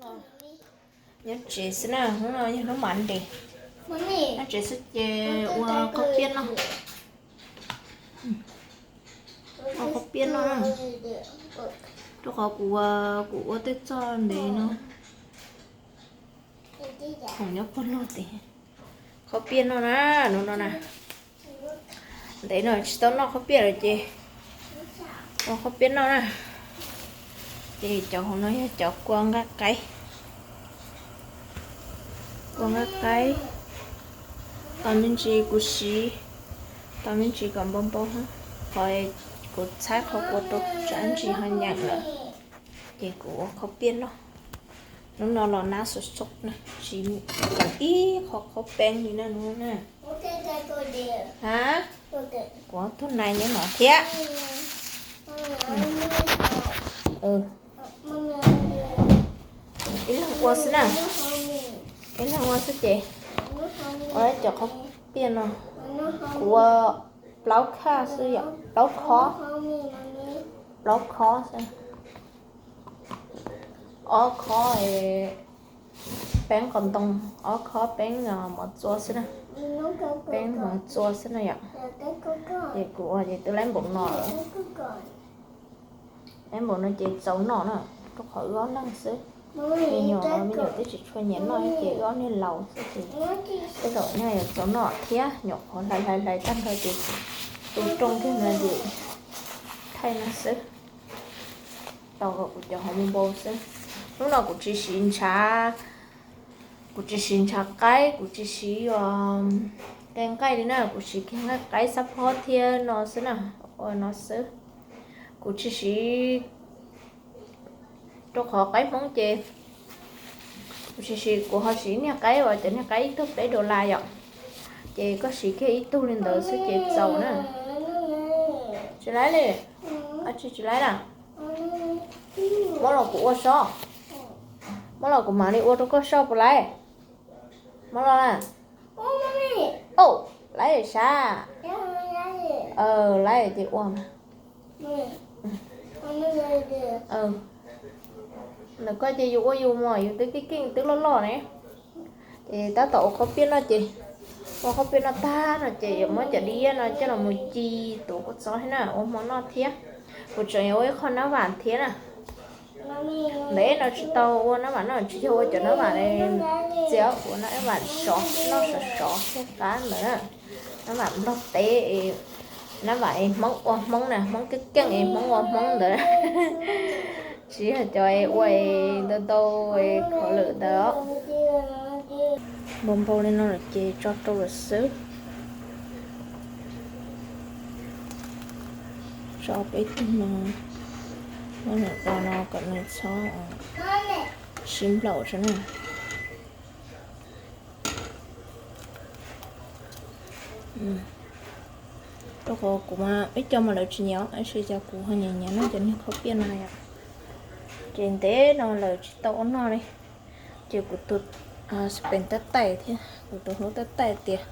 Nyob tsev xwb na, hnub no yog hnub Monday. Nyob tsev xwb ces ua qhob piaj noj. Ua qhob piaj noj na. Rau qhov kuv, kuv ua tej txoj ntev no. Khoom nyob puag no tes. Qhob piaj noj na, hnub no na. Ntev no tsis tau noj qhob piaj lawm ces ua qhob piaj noj na. Ces cov hauv no yog cov kua nqaij qaib. Kua nqaij qaib. Tos me ntsis kuv siv, tos me ntsis kom npau npau, qhov kuv txhab qhov kua rau tsam ntsis ho nyeem lawm. Ces kuv ua qhob piaj noj. Hnub no los nab xov xov na, tsis kam ib qho qhob peeb li na hnub na. Ha, kuv tus nai nyob no thiab. Ib leeg ua xwb na, ib leeg ua xwb ces ua cov qhob piaj no. Kuv ua plaub khab xwb yom, plaub khob, plaub khob xwb. Ob khob peeb qos ntoo, ob khob peeb mov txua xwb na. Peeb mov txua xwb na yom. Ces kuv ua ces twb laib npaum no, laib npaum no ces txaus noj na, rau qhov wb ob leeg xwb. Me nyuam, me nyuam twb tsis tshua nyiam noj ces wb ob niag laus xwb ces tej zaum nyaj yuav txaus noj thiab, nyuam qhuav hlais hlais hlais tag nrho ces tu rooj kiag no ces thaij no xwb. Tau kom kuv cov hauv npau xwb. Hnub no kuv tsis siv ntshav, kuv tsis siv ntshav qaib, kuv tsis siv kiag nqaij li na, kuv siv kiag nqaij qaib xab phob thiab no xwb na, ua no xwb. Kuv tsis siv, rau qhov qaib Hmoob ces kuv tsis siv, kuv ho siv niag qaib uas cov niag qaib ib tug peb dollar yom, ces koj siv kiag ib tug li ntawd xwb ces txaus na. Tsis laib li, tsis tsis laib na. Muab los kuv ua so, muab los kuv mam li ua rau koj so puas laib? Muab los na. Laib sav, laib ces ua mas. Ntawm koj ces yus ua yus mas, yus twb keej keej twb loj loj ne. Ces tab tom ua qhob piaj noj ces, ua qhob piaj noj tag no ces yuav muab cov dib no coj los mus ci tuav kua txob thiab na, ua hmo noj thiab. Kuv tseem yuav ua ib qho nab vam thiab na. Ntev no tsis tau ua nab vam no, tsis yog ua cov nab vam txias, kuv ua nab vam sov, noj sov sov thiab qab ntawd na. Nab vam Nplog teb, nab vam es Hmoob ua Hmoob na, Hmoob keej keej es Hmoob ua Hmoob ntawd. Tsis yog cov es ua es ntau ntau es khov lwm ntawd. Npau npau li no lawm ces tso rau lawm xwb. Tso peb tug no, muab nws ua no kom nws txhob sib nplaum tso na. Rau qhov kuv mas ib co mas lawv tsis nyiam, tab sis cov kuv ho nyiam nyiam noj cov niag qhob piaj no yom. Ces ntev no lawv tsis tau ua noj li. Ces kuv tus xpes tab taij thiab, kuv tus hlub tab taij tias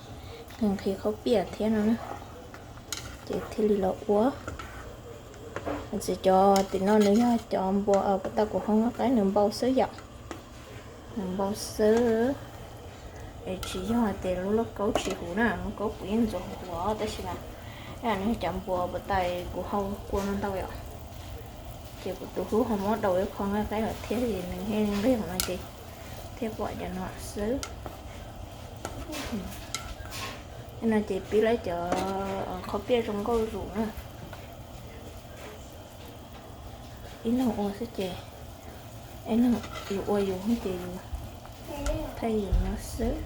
nqhis qhob piaj thiab no na, ces thiaj li los ua. Txiv cov tim no nws yog cov npua puas tau kuv hau nqaij qaib nws npau xwb yom. Nws npau xwb, es tsis yog hais tias lub lauj kaub tsis huv na, lub kaub kuv yeej ntxuav huv tab sis mas nws cov npua puas tau kuv hau kua no ntau yom. Ces kuv tus hlub ho muab daus ib qho nqaij qaib los thiab es nws yeej nqig no ces thiaj pom cov no xwb. No ces pib lawv cov qhob piaj zoo nkauj zus na. Ib leeg ua xwb ces, ib leeg yus ua yus ces yus thaij yus no xwb.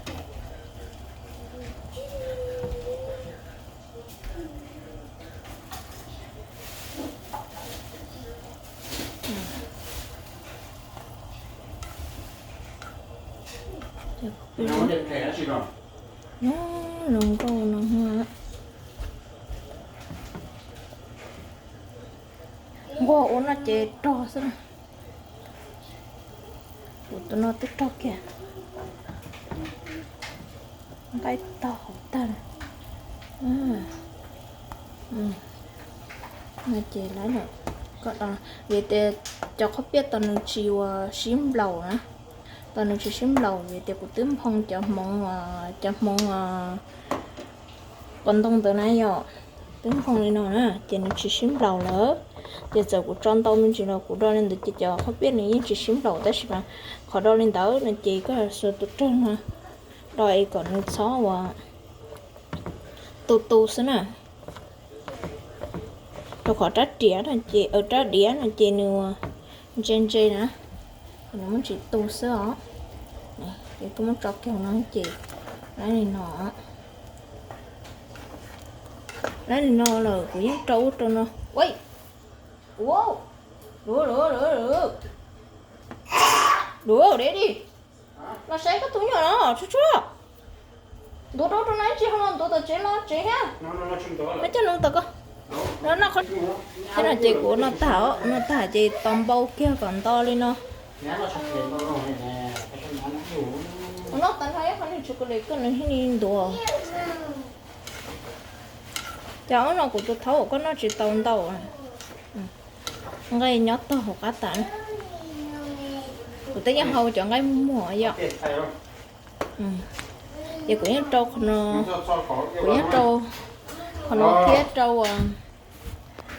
Zoo nkauj no. Nquag ua no ces rog xwb na. Kuv tus no twb rog kiag, nqaij tog hauv tag. No ces lawm, vim tias cov qhob piaj tos nws tsis ua sib nplaum na. Tos nws tsis sib nplaum vim tias kuv twb nphoo cov hmoov, cov hmoov qos ntoo ntawd na yom, twb nphoo li no na ces nws tsis sib nplaum lawm. Ces txawm kuv tso ntau me ntsis los kuv do li ntawd ces cov qhob piaj nws yeej tsis sib nplaum tab sis mas qhov do li ntawd no ces koj xuas tus rag no do es kom nws txhob ua tu tu xwb na. Rau qhov rab riam no ces, rab diav no ces nws ntse ntse na, nws muaj tsis tu xwb os. Ces koj muab tso kiag no ces lab li no, lab li no lawm kuv yeej rau ub rau no. Ua, duav, duav, duav, duav, duav, de di, los saib koj tus nyuam no tshuab tshuab. Ntuav rau rau na, tsis ho los ntuav tom tsev los tsev thiab. Muab coj los tom ko. Thiab no ces kuv noj tag, noj tag ces tos npau kiag kom nto li no. Noj tag nrho ib qho nws tsis kua li koj nws thiaj li ntuav. Cov no kuv tus thaub koj noj tsis tau ntau. Nqaij nyob tog hauv qab tas. Kuv twb yeej hau cov nqaij muag yom. Ces kuv yeej rau qhov no, kuv yeej rau qhov no thiab rau,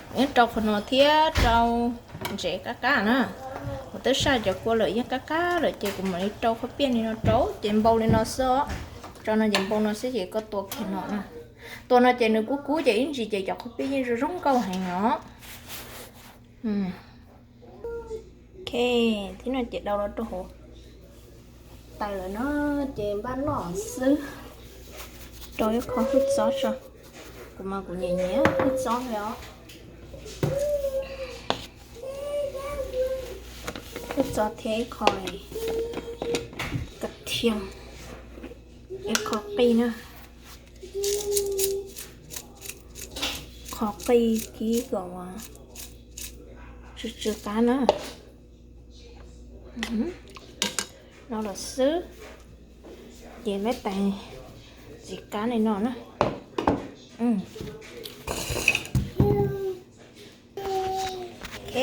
kuv yeej rau qhov no thiab rau ntsev qab qab na. Kuv twb saj cov kua lawm yeej qab qab lawm ces kuv mam li rau qhob piaj li no rau ces npau li no xwb os. Tso no ces npau no xwb ces koj tua kiag no na. Tua no ces nws kub kub ces ib ntsis ces cov qhob piaj yeej zoo zoo nkauj heev os. Ok, tib no ces dau los rau hauv taws lawm no ces npaj noj xwb. Rau ib qho hwj txob tso, kuv mas kuv nyiam nyiam hwj txob li os. Hwj txob thiab ib qho kas thias, ib qho qij na, qho qij kib kom tsw tsw qab na. No los xwb, ces meb tais txiv qab li no na. Ok,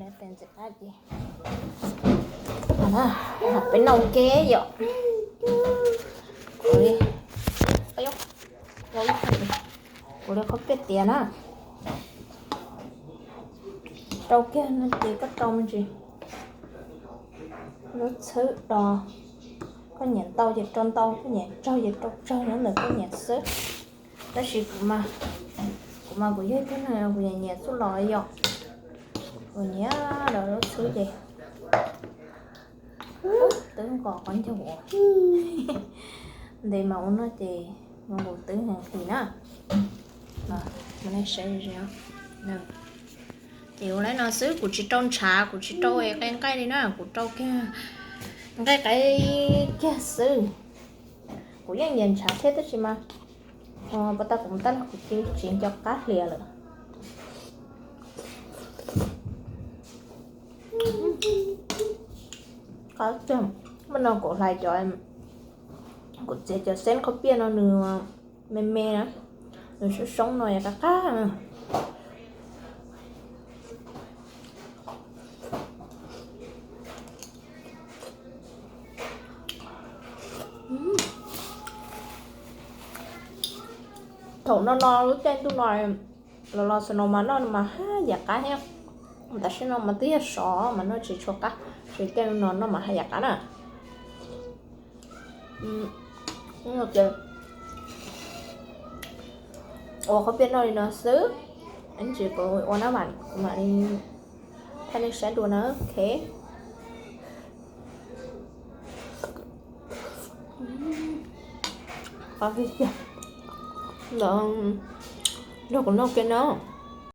meb tais txiv qab ces peb noj ke yom. Kuv li qhob piaj tiav na, rau kiag no ces koj rau me ntsis lub txhwb do. Koj nyiam ntau ces rau ntau, koj nyiam tsawg ces rau tsawg nyob ntawm koj nyiam xwb. Tab sis kuv mas, kuv mas kuv yog ib tug neeg kuv nyiam nyiam txuj lom yom. Kuv nyiam lawv lub txhwb ces twb nqos qhov ncauj. Ntev mas ua no ces mus nqus twb heev qis na. Ces ua li no xwb, kuv tsis rau ntshav, kuv tsis rau qe nqaij li na, kuv rau kiag nqaij qe kiag xwb. Kuv yeej nyiam ntshav thiab tab sis mas pas tas kuv mus tab laj kuv tsis nco qab hlias lawm. Qab tiag, muaj no kuv hlais cov, kuv txiav cov xeeb qhob piaj no nws me me na, nws soob soob no yog qab qab. Thaum no no lub caij ntuj no los los snow mas noj mas haj yam qab thiab. Tam sim no mas twb yog sov mas noj tsis tshua qab, tsis tej no noj mas haj yam qab na. Ua qhob piaj noj li no xwb, ib ntsis kuv ua nab vam kuv mam li thaij nej saib dua na. Ok. Nrog kuv noj kiag no.